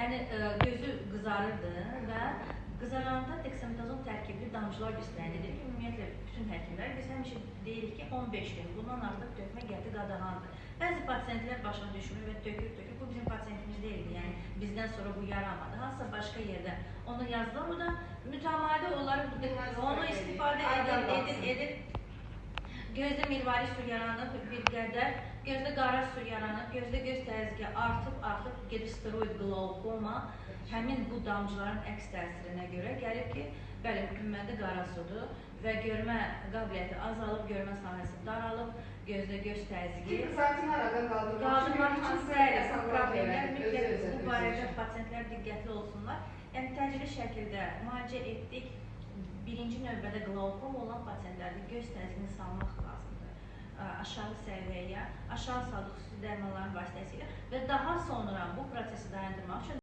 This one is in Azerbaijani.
Yəni gözü qızarırdı və qızaranda deksametazon tərkibli damcılar biz təyin edirik. Ümumiyyətlə bütün həkimlər biz həmişə deyirik ki, 15 gün bundan artıq tökmə qəti qadağandır. Bəzi pasientlər başına düşmür və tökür, tökür. Bu bizim pasientimiz deyildi. Yəni bizdən sonra bu yaranmadı. Hansısa başqa yerdə onu yazdılar. O da mütəmadi olaraq onu istifadə edir, edir, edir. Gözdə mirvari su yaranıb bir qədər, gözdə qara su yaranıb, gözdə göz təzyiqi artıb, artıb gedir steroid glaukoma. Həmin bu damcıların əks təsirinə görə gəlib ki, bəli, məndə qara sudur və görmə qabiliyyəti azalıb, görmə sahəsi daralıb, gözdə göz təzyiqi. Qızartını aradan qaldırmaq Qaldırmaq üçün hansı bəli, bu əsaslar problemlər yaranır, mütləq özü-özünə bu barədə düzülür. pasientlər diqqətli olsunlar. Yəni təcili şəkildə müalicə etdik. Birinci növbədə glaukom olan pasientlərdə göz təzyiqini salmaq lazımdır. Aşağı səviyyəyə, aşağı saldıq xüsusi dərmanların vasitəsilə və daha sonra bu prosesi dayandırmaq üçün